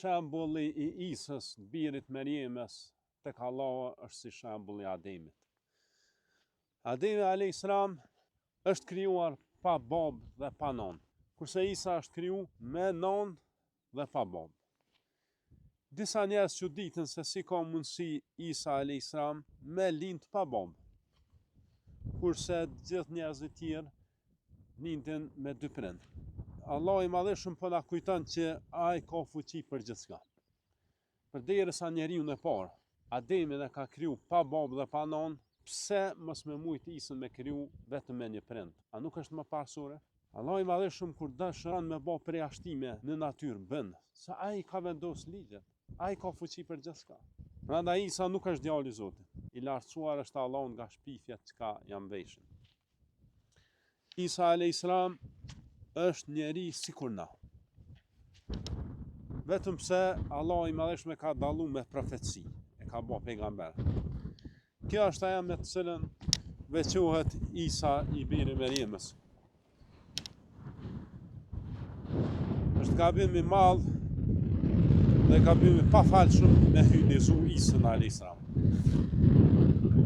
Shembulli i Isës, të birit Merjemes, tek Allahu është si shembulli i Ademit. Ademi alayhis salam është krijuar pa babë dhe pa nonë, kurse Isa është kriju me nonë dhe pa babë. Disa njerëz çuditen se si ka mundësi Isa alayhis salam me lind pa babë, kurse të gjithë njerëzit tjerë lindin me dy prind. Allahu i Madhërishëm po na kujton që ai ka fuqi për gjithçka. Përderisa njeriun e parë, Ademin e ka kriju pa babë dhe pa nonë, pse mos me mujt Isën me kriju vetëm me një prind? A nuk është më parësore? Allahu i Madhërishëm kur dëshiron me bo përjashtime në natyrë bën, se ai ka vendos ligjet, ai ka fuqi për gjithçka. Prandaj Isa nuk është djali i Zotit. I lartësuar është Allahu nga shpifjet çka ia mveshin. Isa alayhis salam është njeri sikur na. Vetëm pse Allahu i Madhërishëm e ka dallu me profeci, e ka bo pejgamber. Kjo është ajo me të cilën veçohet Isa i biri Merjemes. Është gabim i madh dhe gabim i pafalshëm me hyjnizu Isën alayhis salam.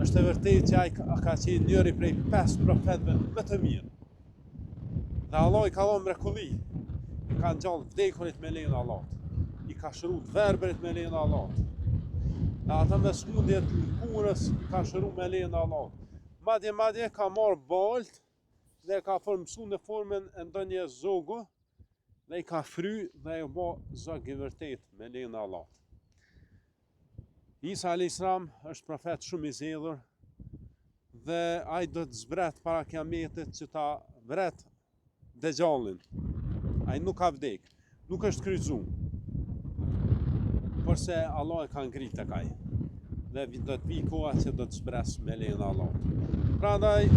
Është e vërtetë që ai ka qenë njëri prej pesë profetëve më të mirë. Dhe Allah i ka dhënë mrekulli. I ka ngjallë vdekurit me lejen e Allahut. I ka shëru të verbërit me lejen e Allahut. Dhe ata me smundje të lëkurës i ka shëru me lejen e Allahut. Madje madje ka marrë baltë dhe e ka formësu në formën e ndonjë zogu dhe i ka fry dhe u bo zog i vërtetë me lejen e Allahut. Isa a.s. është profet shumë i zgjedhur dhe ai do të zbret para kiametit që ta vret Dexhallin. Ai nuk ka vdek, nuk është kryqëzu. Porse Allah e ka ngrit tek ai. Dhe do të vijë koha që do të zbres me lejen e Allahut. Prandaj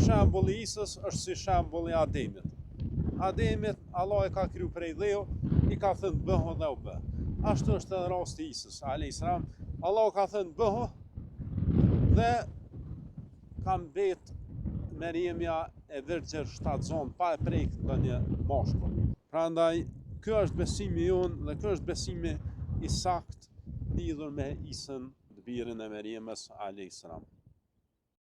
shembulli i Isës është si shembulli i Ademit. Ademit Allah e ka kriju prej dheu, i ka thënë bëhu dhe u bë. Ashtu është edhe rasti i Isës, alayhis salam. Allah ka thënë bëhu dhe Ka mbet Merjemja e virgjër shtatzon pa e prek ndonjë mashkull. Prandaj ky është besimi jonë dhe ky është besimi i saktë lidhur me Isën, të birin e Merjemes alayhis salam.